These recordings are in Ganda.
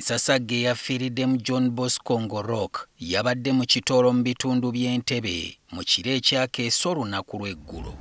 Ensasagge eyafiiriddemu John Bosco Ngorok yabadde mu Kitooro mu bitundu by'Entebbe mu kiro ekyakeesa olunaku lw'eggulo.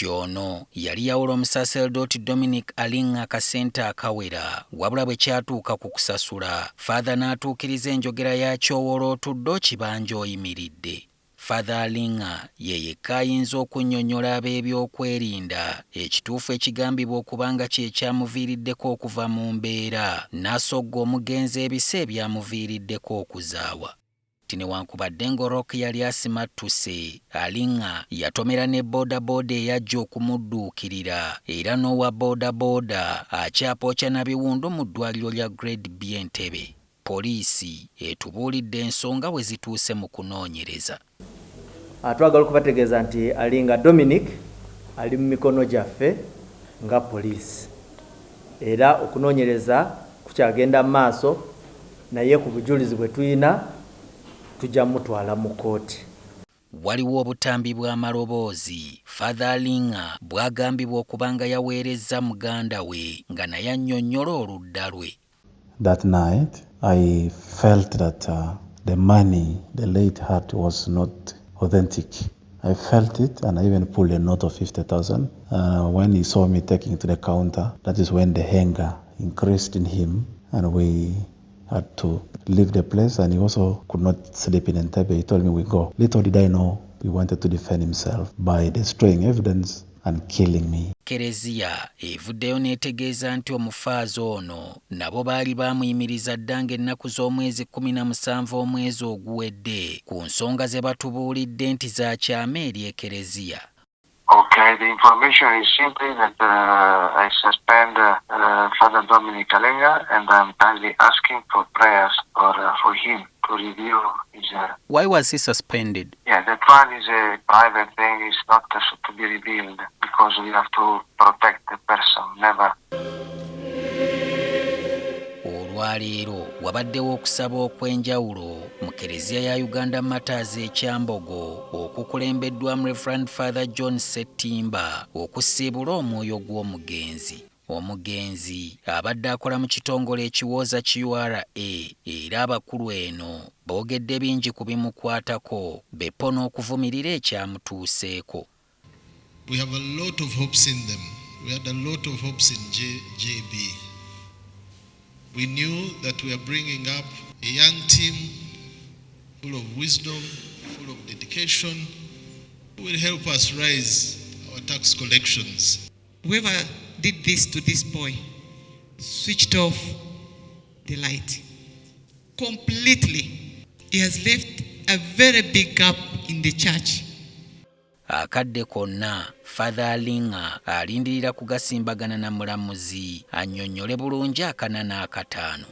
Ono yali yawula omusaserodooti Dominic Alinga akasente akawera, wabula bwe kyatuuka ku kusasula, Father n'atuukiriza enjogera ya kyowola otudde okibanja oyimiridde. Father Alinga ye yekka ayinza okunnyonnyola ab'ebyokwerinda ekituufu ekigambibwa okuba nga kye kyamuviiriddeko okuva mu mbeera n'asogga omugenzi ebisa ebyamuviiriddeko okuzaawa. Newankubadde Ngorok yali asimattuse, Alinga yatomera ne boodabooda eyajja okumudduukirira era n'owa boodabooda akyapooca na biwundu mu ddwaliro lya Grade B Entebbe. Poliisi etubuulidde ensonga we zituuse mu kunoonyereza. Twagala okubategeeza nti Alinga Dominic ali mu mikono gyaffe nga poliisi, era okunoonyereza kukyagenda mu maaso, naye ku bujulizi bwe tulina tujja mutwala mu kkooti. Waliwo obutambi bw'amaloboozi Father Alinga bw'agambibwa okuba nga yaweerezza muganda we nga naye annyonnyola oludda lwe. That night, I felt that the money the late had was not authentic. I felt it and I even pulled a note of 50,000. When he saw me taking to the counter, that is when the anger increased in him and we had to leave the place, and he also could not sleep in Entebbe. He told me we go. Little did I know he wanted to defend himself by destroying evidence and killing me. Kereziya evuddeyo n'etegeeza nti omufaaza ono nabo baali baamuyimiriza dda ng'ennaku z'omwezi 17 omwezi oguwedde ku nsonga ze batubuulidde nti za kyama eri Ekereziya. Okay, the information is simply that I suspend Father Dominic Alenga and I'm kindly asking for prayers for him to review his. Why was he suspended? Yeah, that one is a private thing. It's not to be revealed because we have to protect the person. Never. Olwaleero wabaddewo okusaba okw'enjawulo mu Kereziya ya Uganda Martyrs Ekyambogo okukulembeddwamu Reverend Father John Settimba okusiibula omwoyo gw'omugenzi. Omugenzi abadde akola mu kitongole ekiwooza ki URA, era abakulu eno boogedde bingi ku bimukwatako beppo n'okuvumirira ekyamutuuseeko. We have a lot of hopes in them. We had a lot of hopes in JB. We knew that we are bringing up a young team full of wisdom, full of dedication, who will help us raise our tax collections. Whoever did this to this boy switched off the light completely. He has left a very big gap in the church. Akadde konna Father Alinga alindirira kugasimbagana na mulamuzi annyonnyole bulungi akana n'akataano.